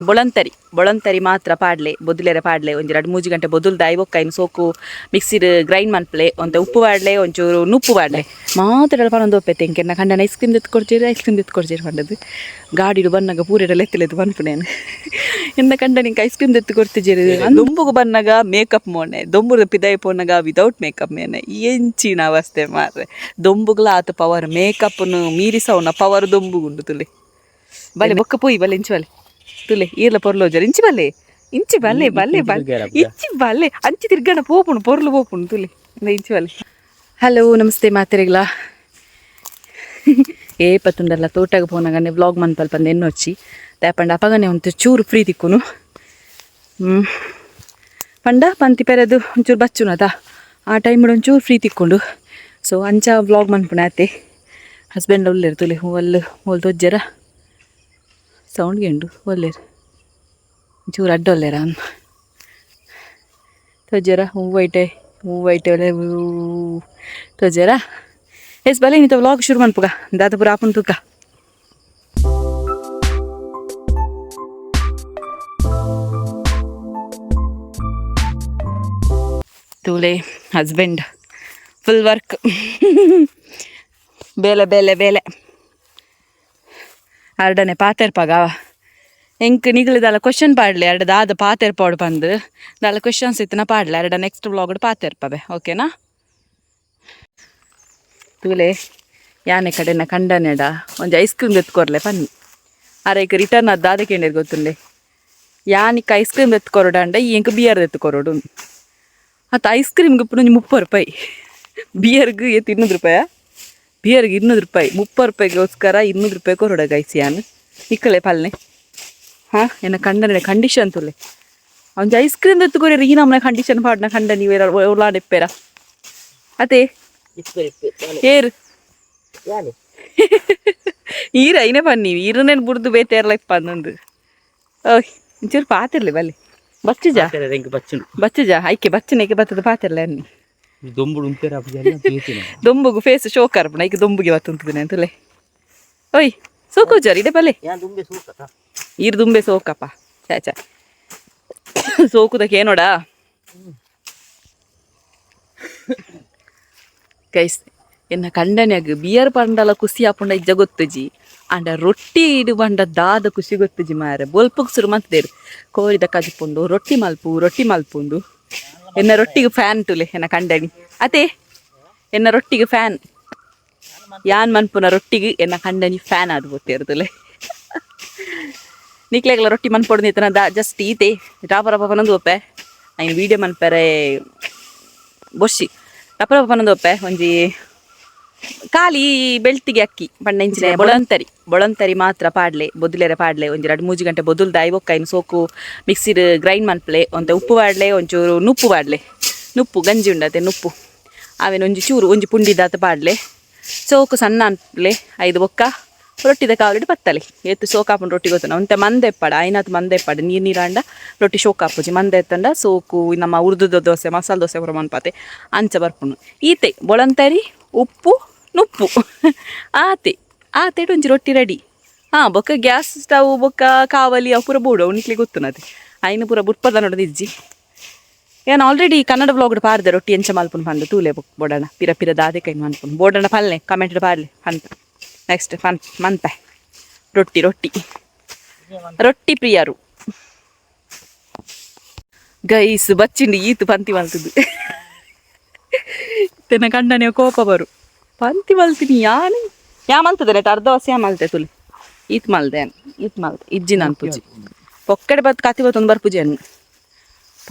ಬೊಳಂತರಿ ಬೊಳಂತರಿ ಮಾತ್ರ ಪಾಡ್ಲೆ ಬೊದುಲೆರೆ ಪಾಡ್ಲೆ ಒಂಜಿ ರಡ್ಡ್ ಮೂಜಿ ಗಂಟೆ ಬೊದುಲ್ದ ಐವೊಕ್ಕ ಸೋಕು ಮಿಕ್ಸಿಡ್ ಗ್ರೈಂಡ್ ಮನ್ಪಲೆ ಒಂತೆ ಉಪ್ಪು ಪಾಡ್ಲೆ ಒಂಚೂರು ನುಪ್ಪು ಪಾಡ್ಲೆ ಮಾತ್ರ ಪನೊಂದು ಒಪ್ಪೆತೆ ಎಂಕೆನ್ನ ಕಂಡನ ಐಸ್ ಕ್ರೀಮ್ ದೆತ್ತ್ ಕೊರ್ಜೆರ್ ಐಸ್ ಕ್ರೀಮ್ ದೆತ್ತ್ ಕೊರ್ಜೆರ್ ಪಂಡದು ಗಾಡಿಡು ಬನ್ನಗ ಪೂರೆಡ ಲೆತ್ತಲೆತ್ತು ಪನ್ಪುನೇನು ಎನ್ನ ಕಂಡ ನಿಂಗೆ ಐಸ್ ಕ್ರೀಮ್ ದೆತ್ತ್ ಕೊರ್ತಿಜೆರ್ ದೊಂಬುಗು ಬನ್ನಗ ಮೇಕಪ್ ಮೋನೆ ದೊಂಬುದ ಪಿದಾಯಿ ಪೋನಗ ವಿದೌಟ್ ಮೇಕಪ್ ಮೇನೆ ಎಂಚಿನ ಅವಸ್ಥೆ ಮಾರ್ರೆ ದೊಂಬುಗ್ಲ ಆತ ಪವರ್ ಮೇಕಪ್ನು ಮೀರಿಸವುನ ಪವರ್ ದೊಂಬುಗುಂಡು ತುಲೆ ಬಲೆ ಬೊಕ್ಕ ಪೋಯಿ ಬಲೆ ಇಂಚಿ ಬಲೆ ತುಲೆ ಈರ್ಲ ಪೊರ್ಲೋಜರ್ ಇಂಚಿ ಬಲೆ ಇಂಚಿ ಬಲ್ಲೆ ಬಲ್ಲೆ ಬಲ್ಲೆ ಇಂಚಿ ಬಲ್ಲೆ ಅಂಚಿ ತಿರ್ಗಣ ಪೋಪುಣು ಪೊರ್ಲು ಪೋಪುಣು ತುಲೆ ಇಂದ ಇಂಚಿ ಬಲ್ಲೆ. ಹಲೋ ನಮಸ್ತೆ ಮಾತೆರೆಗ್ಲ. ಏ ಪತ್ತುಂಡಲ್ಲ ತೋಟಗ ಪೋನಗನೆ ವ್ಲಾಗ್ ಮನ್ಪಲ್ಪ ಎನ್ನೊಚ್ಚಿ ದಾಪಂಡ ಅಪಗನೆ ಒಂತು ಚೂರು ಫ್ರೀ ತಿಕ್ಕುನು ಪಂಡ ಪಂತಿ ಪೆರದು ಒಂಚೂರು ಬಚ್ಚುನದ ಆ ಟೈಮ್ ಒಂಚೂರು ಫ್ರೀ ತಿಕ್ಕೊಂಡು ಸೊ ಅಂಚ ವ್ಲಾಗ್ ಮನ್ಪುಣ ಆತೆ. ಹಸ್ಬೆಂಡ್ ಒಲ್ಲೆರ್ ತುಲೆ ಒಲ್ಲು ಒಲ್ ತೊಜ್ಜರ ಸೌಂಡ್ ಗೆಂಡು ಒಲ್ಲೆರ್ ಒಂಚೂರು ಅಡ್ಡ ಒಲ್ಲೆರ ತೊಜ್ಜರ ಹೂವು ಐಟೆ ಹೂವು ಐಟೆ ಒಳ್ಳೆ ತೊಜ್ಜರ. ಎಸ್ ಬಲೆ ನೀತ ವ್ಲಾಗ್ ಶುರು ಮನ್ಪುಗ ದಾದ ಪೂರ ಆಪುನ್ ತೂಕ. ತೂಲೆ husband full work ಬೇಲೆ ಬೇಲೆ ಬೇಲೆ ಅರ್ಡನೆ ಪಾತೆರ್ಪಾಗ ಎಂಕ್ ನಿಗಲು ದಾಲ ಕ್ವಶನ್ ಪಾಡ್ಲೆ ಅರ್ಡ ದಾದ ಪಾತೆರ್ಪಾಡು ಪಂದು ದಾಲ ಕ್ವಶನ್ಸ್ ಇತ್ತನ ಪಾಡ್ಲೆ ಅರ್ಡ ನೆಕ್ಸ್ಟ್ ವ್ಲಾಗ್ ಪಾತೆರ್ಪವೆ ಓಕೆನಾ. ತೂಲೆ ಯಾನೆ ಕಡೆನ ಕಂಡನೆಡ ಒಂಜಿ ಐಸ್ ಕ್ರೀಮ್ ದೆತ್ಕೊರ್ಲೆ ಪನ್ನಿ ಅರೆಕ್ ರಿಟರ್ನ್ ಅದು ದಾದ ಕೇಂಡೇರ್ ಗೊತ್ತುಂಡೆ ಯಾನಿಕ್ ಐಸ್ ಕ್ರೀಮ್ ದೆತ್ಕೊರಡಂಡ ಈ ಎಂಕ್ ಬಿಯರ್ ದೆತ್ಕೊರಡು ಅತ್ತ ಐಸ್ ಕ್ರೀಮ್ಗೆ ಪುನೊಂಜಿ 30 ರೂಪಾಯಿ ಬಿಯರ್ಗೆ ಏತ್ 200 ರೂಪಾಯ ಬಿಯರ್ಗೆ 200 ರೂಪಾಯಿ 30 ರೂಪಾಯಿಗೋಸ್ಕರ 200 ರೂಪಾಯಿ ಕೊರಡ ಗೈಸ್ ಯಾನ್ ನಿಕ್ಕಲೆ ಪಲ್ನೆ ಹಾಂ ಎನ್ನ ಕಂಡನೆ ಕಂಡೀಷನ್ ತುಲೆ ಒಂಜಿ ಐಸ್ ಕ್ರೀಮ್ ದೆತ್ಕೊರಿ ಈ ನಮ್ಮನೆ ಕಂಡೀಷನ್ ಪಾಡ್ನ ಕಂಡ ನೀವು ಉಲಾಡೆಪ್ಪೆರ ಅದೇ ಏರು ಈರ ಐನೆ ಪನ್ನಿ ಈರನೇನು ಬುಡ್ದು ಬೇತೇರ್ಲ ಇಪ್ಪಂದೊಂದು ಓಯ್ ಒಂಚೂರು ಪಾತಿರ್ಲಿ ಬಲ್ಲಿ ಬಚ್ಚುಜಾ ಬಚ್ಚುಜಾ ಐಕೆ ಬಚ್ಚನೆಗೆ ಬತ್ತದ ಪಾತಿರ್ಲೆ ಅನ್ನಿ. ದೊಂಬುಡು ಉಂತೇರ. ದೊಂಬುಗು ಫೇಸ್ ಶೋಕ್ ಅರ್ಪಣ ಐಕೆ ದೊಂಬುಗೆ ಬತ್ತುಂತದೆ ಅಂತಲೇ ಓಯ್ ಸೋಕೋಜಾರ್ ಇಡೆ ಬಲೆ ಈರ್ ದುಂಬೆ ಸೋಕಪ್ಪ ಛೇ ಛೇ ಸೋಕುದಕ್ಕೆ ಏನೋಡ ಗೈಸ್ ಎನ್ನ ಕಂಡನ್ಯಾಗ ಬಿಯರ್ ಪಂಡಲ ಖುಷಿ ಆಪುಂಡ ಇಜ್ಜ ಗೊತ್ತುಜಿ ಅಂಡ ರೊಟ್ಟಿ ಇಡು ಬಂಡ ದಾದ ಖುಷಿ ಗೊತ್ತುಜಿ ಮಾರೆ ಬೊಲ್ಪುಗ್ ಸುರು ಮಂತದೇರು ಕೋರಿದ ಕಜಿಪುಂಡು ರೊಟ್ಟಿ ಮಲ್ಪು ರೊಟ್ಟಿ ಮಲ್ಪುಂಡು. ಎನ್ನ ರೊಟ್ಟಿಗೆ ಫ್ಯಾನ್ ತುಲೆ ಎನ್ನ ಕಂಡನಿ ಅತೆ ಎನ್ನ ರೊಟ್ಟಿಗೆ ಫ್ಯಾನ್ ಯಾನ್ ಮನ್ಪುನ ರೊಟ್ಟಿಗೆ ಎನ್ನ ಕಂಡನಿ ಫ್ಯಾನ್ ಆದ್ ಗೊತ್ತಿರ್ತಲೆ. ನಿಕ್ಲೆಗ್ಲ ರೊಟ್ಟಿ ಮನ್ಪೊಡು ನಿತನ ದಾ ಜಸ್ಟ್ ಈತೆ ರಪ ರಪ ಪನೊಂದು ಒಪ್ಪೆ ಐನ್ ವೀಡಿಯೋ ಮನ್ಪೆರೆ ಬೊರ್ಶಿ ರಪ ರಪ ಪನೊಂದು ಒಪ್ಪೆ ಒಂಜಿ ಖಾಲಿ ಬೆಳ್ತಿಗೆ ಅಕ್ಕಿ ಪಂಡ ಇಂಚಿನ ಬೊಳಂತರಿ ಬೊಳಂತರಿ ಮಾತ್ರ ಪಾಡ್ಲೆ ಬೊದುಲೆರೆ ಪಾಡ್ಲೆ ಒಂಜಿ ರಡ್ಡ್ ಮೂಜಿ ಗಂಟೆ ಬೊದುಲ್ದ ಐವೊಕ್ಕ ಐನ್ ಸೋಕು ಮಿಕ್ಸಿಡ್ ಗ್ರೈಂಡ್ ಮನ್ಪಲೆ ಒಂತೆ ಉಪ್ಪು ಪಾಡ್ಲೆ ಒಂಚೂರು ನುಪ್ಪು ಪಾಡ್ಲೆ ನುಪ್ಪು ಗಂಜಿ ಉಂಡತೆ ನುಪ್ಪು ಆವೇನ ಒಂಜಿ ಚೂರು ಒಂಜಿ ಪುಂಡಿದಾತ ಪಾಡ್ಲೆ ಸೋಕು ಸಣ್ಣ ಅನ್ಪ್ಲೆ ಐದು ಬೊಕ್ಕ ರೊಟ್ಟಿದ ಕಾವಲಿಡು ಪತ್ತಲೆ ಏತ್ ಸೋಕಾಪುಂಡು ರೊಟ್ಟಿ ಗೊತ್ತುಂಡ ಒಂತೆ ಮಂದೆ ಎಪ್ಪಡ ಐನಾತ್ ಮಂದೆ ಎಪ್ಪಡ ನೀರು ನೀರಾಂಡ ರೊಟ್ಟಿ ಶೋಕಾಪುಜಿ ಮಂದೆ ಎತ್ತಂಡ ಸೋಕು ನಮ್ಮ ಉರ್ದುದ ದೋಸೆ ಮಸಾಲೆ ದೋಸೆ ಪೂರ ಮನ್ಪಾತೆ ಅಂಚ ಬರ್ಪುಂಡು ಈತೆ ಬೊಳಂತರಿ ಉಪ್ಪು ನುಪ್ಪು ಆತೆ ಆತೆಡ್ ಒಂಜಿ ರೊಟ್ಟಿ ರೆಡಿ. ಹಾಂ ಬೊಕ್ಕ ಗ್ಯಾಸ್ ಸ್ಟವ್ ಬೊಕ್ಕ ಕಾವಲಿ ಅವು ಪೂರ ಬೋಡು ಅವು ನಿಕ್ಲೆ ಗೊತ್ತುನತೆ ಐನು ಪೂರ ಬುಟ್ಪದ ನೋಡೋದು ಇಜ್ಜಿ. ಏನು ಆಲ್ರೆಡಿ ಕನ್ನಡ ವ್ಲಾಗ್ ಪಾರ್ದೆ ರೊಟ್ಟಿ ಎಂಚ ಮಲ್ಪುನು ಪಂದು ತೂಲೆ ಬೊಕ್ ಬೋಡಣ ಪಿರ ಪಿರ ದಾದೆ ಕೈ ಮನ್ಪುನು ಬೋಡಣ ಪಲ್ಲೆ ಕಮೆಂಟ್ ಪಾಡ್ಲೆ ಪಂತ ನೆಕ್ಸ್ಟ್ ಫನ್ ಮನ್ಪೆ ರೊಟ್ಟಿ ರೊಟ್ಟಿ ರೊಟ್ಟಿ ಪ್ರಿಯರು. ಗೈಸ್ ಬಚ್ಚಿಂಡು ಈತು ಪಂತಿ ಮಲ್ತದ್ದು ತೆನ್ನ ಕಂಡನೆ ಕೋಪ ಬರು ಪಂತಿ ಮಲ್ತೀನಿ ಯಾನೆ ಯಾ ಮಲ್ತದೆ ನೆಟ್ ಅರ್ಧ ವರ್ಷ ಯಾ ಮಲ್ತೆ ತುಲಿ ಈತ್ ಮಲ್ದೆ ಈತ್ ಮಲ್ತೆ ಇಜ್ಜಿ ನಾನು ಪೂಜಿ ಪೊಕ್ಕಡೆ ಬತ್ ಕತಿ ಬತ್ತೊಂದು ಬರ್ಪುಜಿ ಅನ್ನು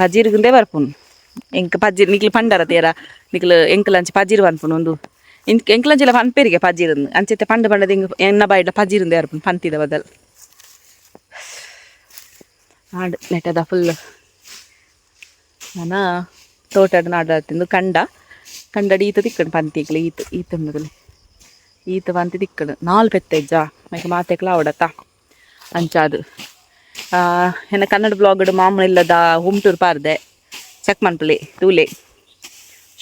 ಪಜೀರ್ಗುಂದೇ ಬರ್ಪುನು ಎಂಕ್ ಪಜ್ಜಿರ್ ನಿಕ್ಲು ಪಂಡರ ತೇರ ನಿಕ್ಲು ಎಂಕಲಂಚಿ ಪಜೀರ್ ಪನ್ಪುನು ಒಂದು ಎಂಕ್ಲಂಚಿಲ ಪನ್ಪೇರಿಗೆ ಪಜೀರ್ ಅಂಚೆತ್ತೆ ಪಂಡ ಪಂಡದ ಎಂಗ್ ಎನ್ನ ಬಾಯಿಡ್ಲ ಪಜೀರಿಂದೆ ಬರ್ಪುನು ಪಂತಿದ ಬದಲ್ ಆಂಡ್ ನೆಟದ ಫುಲ್ ನನ ತೋಟದ ನಾಡ ತಿಂದು ಕಂಡ ಕಂಡಡಿ ಈತ ತಿಕ್ಕಡು ಪಂತಿಗ್ಲು ಈತ ಈತ ಉಂಡುದಲೆ ಈತ ಪಂತಿ ತಿಕ್ಕಡು ನಾಲ್ ಪೆತ್ತೆಜ್ಜ ಮೈಕ್ ಮಾತೆಕ್ಲ ಅವಡತ್ತ ಅಂಚಾದು ಎನ್ನ ಕನ್ನಡ ಬ್ಲಾಗ್ ಮಾಮೂಲು ಇಲ್ಲದ ಹೋಮ್ ಟೂರ್ ಪಾರ್ದೆ ಚೆಕ್ ಮನ್ಪುಲೆ ತೂಲೆ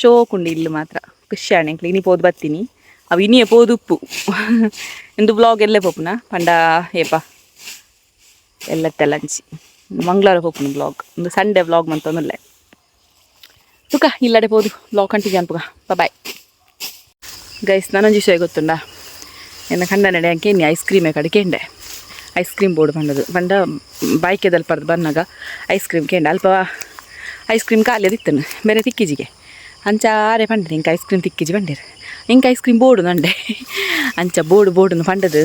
ಶೋಕುಂಡು ಇಲ್ಲು ಮಾತ್ರ ಖುಷಿ ಆಣೆ ಇನಿ ಪೋದು ಬತ್ತೀನಿ ಅವು ಇನಿಯೇ ಪೋದು ಉಪ್ಪು ಇಂದು ಬ್ಲಾಗ್ ಎಲ್ಲೇ ಪೋಪುನ ಪಂಡ ಏಪ. ಎಲ್ಲತ್ತೆಲ್ಲ ಅಂಚಿ ಮಂಗಳವಾರ ಹೋಗ್ನು ವ್ಲಾಗ್. ಒಂದು ಸಂಡೇ ವ್ಲಾಗ್ ಮಂತೊಂದುಲ್ಲೆ. ತುಕ ಇಲ್ಲಡೆ ಪೋದು ವ್ಲಾಗ್ ಕಂಟಿನ್ಯೂ ಅನ್ಪುಗ. Bye guys. ನಾನೊಂಜಿ ವಿಷಯ ಗೊತ್ತುಂಡ? ಎನ್ನ ಕಂಡ ನಡೆ ಅಂಕೆ ಐಸ್ ಕ್ರೀಮೇ ಕಡೆ ಕೇಂಡೆ. Ice cream board ಪಂಡದು ಪಂಡ ಬಾಯ್ಕೆದಲ್ಪ ಬನ್ನಾಗ ಐಸ್ ಕ್ರೀಮ್ ಕೇಂಡ. ಅಲ್ಪ ಐಸ್ ಕ್ರೀಮ್ ಖಾಲಿ ಅದಿತ್ತನು, ಬೇರೆ ತಿಕ್ಕಿಜಿಗೆ. ಅಂಚ ಆರೆ ಪಂಡರು, ಇಂಕ ಐಸ್ ಕ್ರೀಮ್ ತಿಕ್ಕಿಜಿ ಪಂಡೇರು. ಇಂಕ ice cream board ನಂಡೆ. ಅಂಚ ಬೋರ್ಡು ಬೋರ್ಡುನು ಪಂಡದು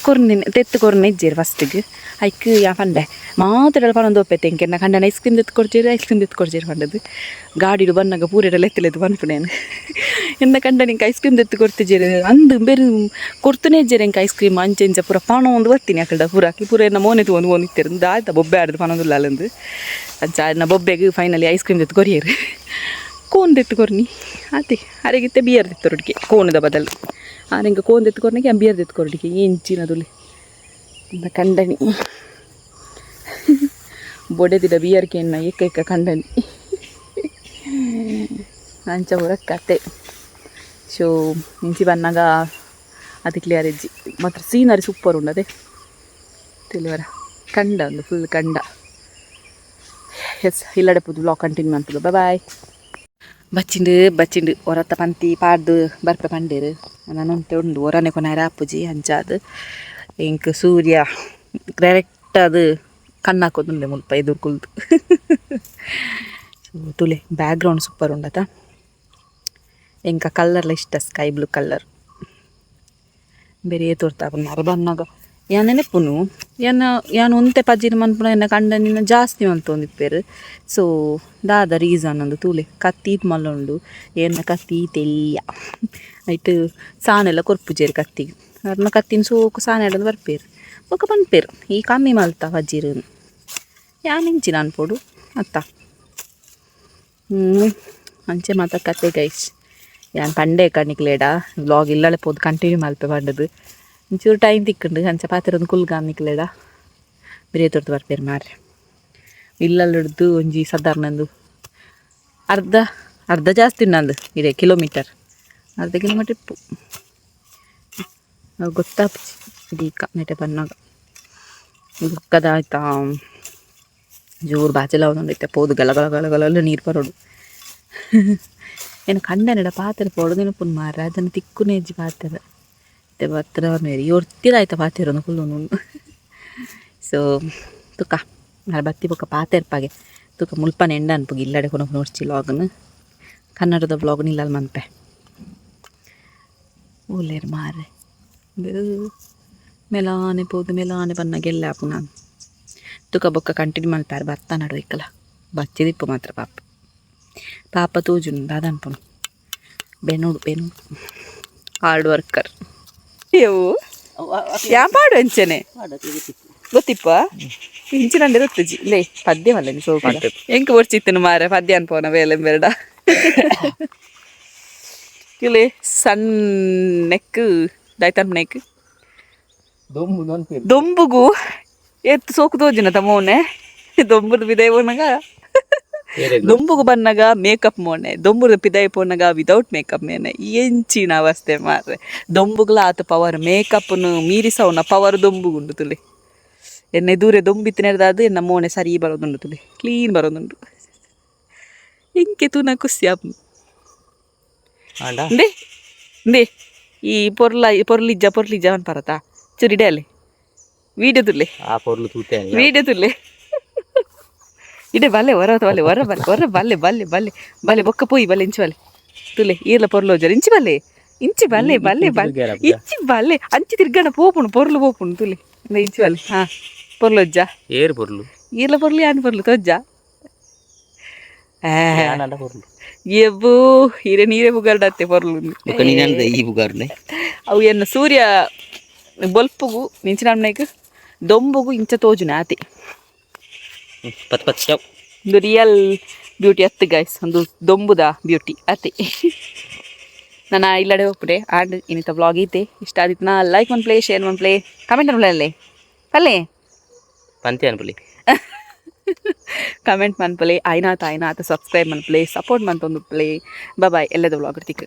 ಕೊರ್ನಿ ತೆತ್ತು ಕೊರ್ನ ಇಜ್ಜೇರು ಫಸ್ಟಿಗೆ. ಐಕ್ ಯಾ ಪಂಡೆ ಮಾತಾಡಲು ಪನೊಂದು ಒಪ್ಪೆತ್ತೆ, ಇಂಕೆನ್ನ ಕಂಡನ ಐಸ್ ಕ್ರೀಮ್ ತೆತ್ತು ಕೊಡ್ಜೇರು, ಐಸ್ ಕ್ರೀಮ್ ತೆತ್ತು ಕೊಡ್ಜೇರು ಪಂಡದು. ಗಾಡಿಡು ಬನ್ನಾಗ ಪೂರೆಡ ಲೆತ್ತಲೆತ್ತು ಪನ್ಪುನೇನು, ಎನ್ನ ಕಂಡ ನಿಂಗೆ ಐಸ್ ಕ್ರೀಮ್ ತೆತ್ತು ಕೊಡ್ತಿಜೇರು ಅಂದು. ಬೇರೆ ಕೊಡ್ತನೇ ಇಜ್ಜೇರು ಎಂಕ್ ಐಸ್ ಕ್ರೀಮ್. ಅಂಚೆ ಇಂಚ ಪೂರ ಪಾಣ ಒಂದು ಬರ್ತೀನಿ ಅಕಲ್ಡ ಪೂರ ಹಾಕಿ ಪೂರ ಎನ್ನ ಮೋನೆ ತೂವೊಂದು ಓನಿತ್ತೇರು. ದಾಯ್ತ ಬೊಬ್ಬೆ ಆಡ್ದು ಪನೊಂದುಲ್ಲ ಅಲ್ಲಂದು. ಅಂಚ ಎನ್ನ ಬೊಬ್ಬೆಗೆ finally ice cream ತೆತ್ತು ಕೊರಿಯರು. Cone ತೆತ್ತು ಕೊರ್ನಿ ಆತೆ. ಅರೆಗಿತ್ತೆ ಬಿಯರ್ ತೆತ್ತೊರಡಿಗೆ ಕೋನದ ಬದಲು. ಆರೆಂಗೆ ಕೋನ್ ತೆತ್ತು ಕೊರ್ನಿಗೆ, ಬಿಯರ್ ತೆತ್ತು ಕೊರಡಿಗೆ ಎಂಚಿನದುಲೆ ಕಂಡನಿ. ಬೊಡೆದಿಡ ಬಿಯರ್ ಕೇನ್ನ ಏಕೈಕ ಕಂಡನಿ. ಅಂಚ ಪೂರ ಕತೆ. ಸೊ ಇಂಚಿ ಬನ್ನಾಗ ಅದು ಕ್ಲಿಯರ್ ಇಜ್ಜಿ ಮಾತ್ರ. ಸೀನರಿ ಸೂಪರ್ ಉಂಡು ಅದೇ ತಿಳಿವರ. ಕಂಡ ಒಂದು ಫುಲ್ ಕಂಡ. ಎಸ್, ಇಲ್ಲಡೆ ಪುದು ವ್ಲಾಗ್ ಕಂಟಿನ್ಯೂ ಅಂತದು. ಬಾಯ್. ಬಚ್ಚಿಂಡು ಬಚ್ಚಿಂಡು ಹೊರತ ಪಂತಿ ಪಾಡ್ದು ಬರ್ಪೆ ಪಂಡೇರು. ನಾನೊಂತೆ ಉಂಡು ಒರನೆ ಕೊನಾರ ಆಪುಜಿ. ಅಂಚಾದ್ ಎಂಕ್ ಸೂರ್ಯ ಡೈರೆಕ್ಟ್ ಅದು ಕಣ್ಣಾಕೋದುಂಡೆ ಮುಲ್ಪ ಎದುರು ಕುಲ್ದು. ಸೊ ತುಲೆ, ಬ್ಯಾಕ್ಗ್ರೌಂಡ್ ಸೂಪರ್ ಉಂಡತ. ಎಂಕ ಕಲ್ಲರ್ಲ ಇಷ್ಟ, sky blue colour. ಬೇರೆ ತೋರ್ತಾ ನರ ಬನ್ನಾಗ ಯಾನ್ ನೆನಪುನು ಯಾನ ಯಾನ್ ಒಂತೆ ಪಜ್ಜಿನ ಮನ್ಪುನ ಎನ್ನ ಕಂಡನಿನ ಜಾಸ್ತಿ ಮಂತೊಂದಿಪ್ಪೆರ್. ಸೊ ದಾದ ರೀಸನ್ ಅಂದು ತೂಲೆ. ಕತ್ತಿ ಮಲ್ಲುಂಡು ಎನ್ನ ಕತ್ತಿ ತೆಲ್ಯ. ಐಟ್ ಸಾನೆಲ್ಲ ಕೊರ್ಪುಜೆರ್ ಕತ್ತಿಗೆ. ಅರ್ನ ಕತ್ತಿನ ಸೋಕು ಸಾನೆ ಆಡೋದು ಬರ್ಪೇರು. ಬೊಕ ಪನ್ಪೇರು ಈ ಕಮ್ಮಿ ಮಲ್ತ ಪಜ್ಜಿರು. ಯಾನ್ ಇಂಚಿನ ಅನ್ಪೊಡು ಅತ್ತ. ಅಂಚೆ ಮಾತ ಕತೆ ಗೈಸ್. ಯಾನ್ ಪಂಡೆ ಕಣಿಕ್ಲೇಡ ವ್ಲಾಗ್ ಇಲ್ಲಳೆ ಪೋದು ಕಂಟಿನ್ಯೂ ಮಲ್ಪೆ ಪಂಡದು. ಒಂಚೂರು ಟೈಮ್ ತಿಕ್ಕುಂಡು. ಅಂಚ ಪಾತೆರೊಂದು ಕುಲ್ಗ ನಿಕ್ಲೇಡ. ಬಿರಿಯ ತೊರ್ದು ಬರ್ಪೇರು ಮಾರ್ರೆ. ಇಲ್ಲಲ್ಲಿಡ್ದು ಒಂಜಿ ಸಾಧಾರಣ ಅರ್ಧ ಅರ್ಧ ಜಾಸ್ತಿ ನಂದು ಇದೆ ಕಿಲೋಮೀಟರ್, ಅರ್ಧ ಕಿಲೋಮೀಟರ್ ಇಪ್ಪು. ಗೊತ್ತಾಪುಜಿ ದೀಕ ನೆಟೆ ಬನ್ನಾಗ. ಬುಕ್ಕದ ಆಯ್ತಾ, ಜೋರು ಬಾಜೆಲ ಒಂದೈತೆ. ಪೋದು ಗಲ ಗಲ ಗಲ ಗಲ ನೀರು ಬರೋಡು. ಏನು ಕಂಡನೆಡ ಪಾತ್ರೆ ಪೋಡು ನೆನಪುನ್ ಮಾರ. ಅದನ್ನು ತಿಕ್ಕುನೇ ಇಜ್ಜಿ ಪಾತ್ರೆ. ಇತ್ತೆ ಬತ್ತರ ಒರ್ತಿದಾಯ್ತ ಪಾತೆರೊಂದು ಕುಲ್ಲುನು. ಸೊ ತುಕ ನಾಳೆ ಬತ್ತಿ ಬೊಕ್ಕ ಪಾತೆರ್ಪಾಗೆ. ತುಕ ಮುಲ್ಪನೆ ಎಂಡ ಅನ್ಪುಗಿ. ಇಲ್ಲಡೆ ಕೊನೊ ನೋಡ್ಚಿ ವ್ಲಾಗ್ನು. ಕನ್ನಡದ ವ್ಲಾಗ್ ನಿಲ್ಲಲ್ ಮನ್ಪೆ. ಓಲೇರು ಮಾರ್ರೆ. ಮೆಲಾನೆ ಪೋದು ಮೆಲಾನೆ ಬನ್ನ ಗೆಲ್ಲ ಆಪುನ. ತುಕ ಬೊಕ್ಕ ಕಂಟಿನ್ಯೂ ಮಲ್ಪಾರು. ಬತ್ತ ನಡು ಇಕ್ಕಲ ಬಚ್ಚಿದಿಪ್ಪು ಮಾತ್ರ. ಪಾಪ ಪಾಪ ತೋಜುನು. ದಾದ ಅನ್ಪುನು, ಬೆನೋಡು ಬೆನೋಡು, ಹಾರ್ಡ್ ವರ್ಕರ್. ಅಯ್ಯವು ಯಾ ಪಾಡು ಅಂಚನೆ ಗೊತ್ತಿಪ್ಪ. ಇಂಚಿನಂಡೆ ಗೊತ್ತುಜಿ ಲೇ. ಪದ್ಯ ಮಲ್ಲ ಸೋಪ ಎಂಕ್ ಬೊರ್ಚಿತ್ತನು ಮಾರೆ. ಪದ್ಯ ಅನ್ಪೋನ ಬೇಲೆ ಬೇಡ ಇಲ್ಲಿ. ಸಣ್ಣ ನೆಕ್ ದಾಯ್ತನ್ ನೆಕ್. ದೊಂಬು. ದೊಂಬುಗು ಎತ್ತು ಸೋಕು ತೋಜುನ ತಮ್ಮೋನೆ. ದೊಂಬುದು ಬಿದೈ ಪೋನಗ, ದೊಂಬುಗು ಬನ್ನಗ ಮೇಕಪ್ ಮೋನೆ. ದೊಂಬುದ ಪಿದೈ ಪೋನಗ ವಿದೌಟ್ ಮೇಕಪ್ ಮೇನೆ. ಎಂಚಿನ ಅವಸ್ಥೆ ಮಾರ್ರೆ. ದೊಂಬುಗುಲ ಆತ ಪವರ್, ಮೇಕಪ್ನು ಮೀರಿಸವನ ಪವರ್ ದೊಂಬುಗುಂಡು ತುಲೆ. ಎನ್ನೆ ದೂರ ದೊಂಬಿತ್ತಿನೆರ್ದಾದು ಎನ್ನ ಮೋನೆ ಸರಿ ಬರೋದುಂಡು ತುಲೆ, ಕ್ಲೀನ್ ಬರೋದುಂಡು. ಎಂಕೆ ತೂನ ಖುಷಿ ಆಪುಂಡು. ಆಂಡ. ಇಂದೆ ಇಂದೆ ಈ ಪೊರ್ಲ ಪೊರ್ಲಿಜ್ಜ ಪೊರ್ಲಿಜ್ಜ ಪರತಾ ಚುರಿಡೆ ಅಲ್ಲಿ ವೀಡಿಯೋ ತುಲ್ಲೆ. ಆ ಪೊರ್ಲು ತೂತೆ. ವೀಡಿಯೋ ತುಲ್ಲೆ. ಇಡೆ ಬಲ್ಲೆ ಹೊರ ಬಲ್ಲೆ ಹೊರ ಬಲ್ಲೆ ಹೊರ ಬಲ್ಲೆ ಬಲ್ಲೆ ಬಲ್ಲೆ ಬಲ್ಲೆ ಬೊಕ್ಕ ಪೋಯಿ ಬಲ್ಲೆ ಇಂಚಿ ಬಲ್ಲೆ ತುಲೆ. ಈರ್ಲ ಪೊರ್ಲು ಇಂಚಿ ಬಲ್ಲೆ ಇಂಚಿ ಬಲ್ಲೆ ಬಲ್ಲೆ ಬಲ್ಲೆ ಇಂಚಿ ಬಲ್ಲೆ. ಅಂಚಿ ತಿರ್ಗಣ ಪೋಪುಣು ಪೊರ್ಲು ಪೋಪುಣು ತುಲೆ. ಇಂಚಿ ಬಲ್ಲೆ. ಹಾ, ಪೊರ್ಲೊಜ್ಜ? ಏರು ಪೊರ್ಲು? ಈರ್ಲ ಪೊರ್ಲು, ಯಾನ್ ಪೊರ್ಲು ತೋಜ್ಜ? ಯಾನಂಡ ಪೊರ್ಲು. ಎಬ್ಬು ಹೀರೆ ನೀರೇ ಬುಗಾರ್ಡತ್ತೆ ಪೊರ್ಲು. ಬೊಕ್ಕ ನೀನಂದ ಈ ಬುಗಾರ್ನೆ. ಅವು ಎನ್ನ ಸೂರ್ಯ ಬೊಲ್ಪುಗು ನಿಂಚಿನ ದೊಂಬುಗು ಇಂಚ ತೋಜುನ ಆತಿ. ಪತ್ ಪತ್ ಚಾವ್. ಒಂದು ರಿಯಲ್ ಬ್ಯೂಟಿ ಅತ್ತು ಗೈಸ್, ಒಂದು ದೊಂಬುದ ಬ್ಯೂಟಿ ಅತ್ತೆ. ನಾನು ಇಲ್ಲಡೆ ಹೋಗ್ಬಿಟ್ಟೆ. ಆ್ಯಂಡ್ ಇನ್ನಿತ ವ್ಲಾಗ್ ಐತೆ. ಇಷ್ಟ ಆದಿತ್ತು ಲೈಕ್ ಮನ್ಪ್ಲೆ, ಶೇರ್ ಮನ್ಪ್ಲೆ, ಕಮೆಂಟ್ ಮನ್ಪ್ಲೆ ಅಲ್ಲೇ ಪಲ್ಲೆ. ಪಂತಿ ಅನ್ಪುಲಿ. ಕಮೆಂಟ್ ಮನ್ಪಲೆ. ಆಯ್ನಾತ ಆಯ್ನಾತ ಸಬ್ಸ್ಕ್ರೈಬ್ ಮನ್ಪ್ಲೆ, ಸಪೋರ್ಟ್ ಮಂತೊಂದು ಪ್ಲೇ. ಬಾಯ್. ಎಲ್ಲದ ವ್ಲಾಗ್ ತಿಕ್ಕ.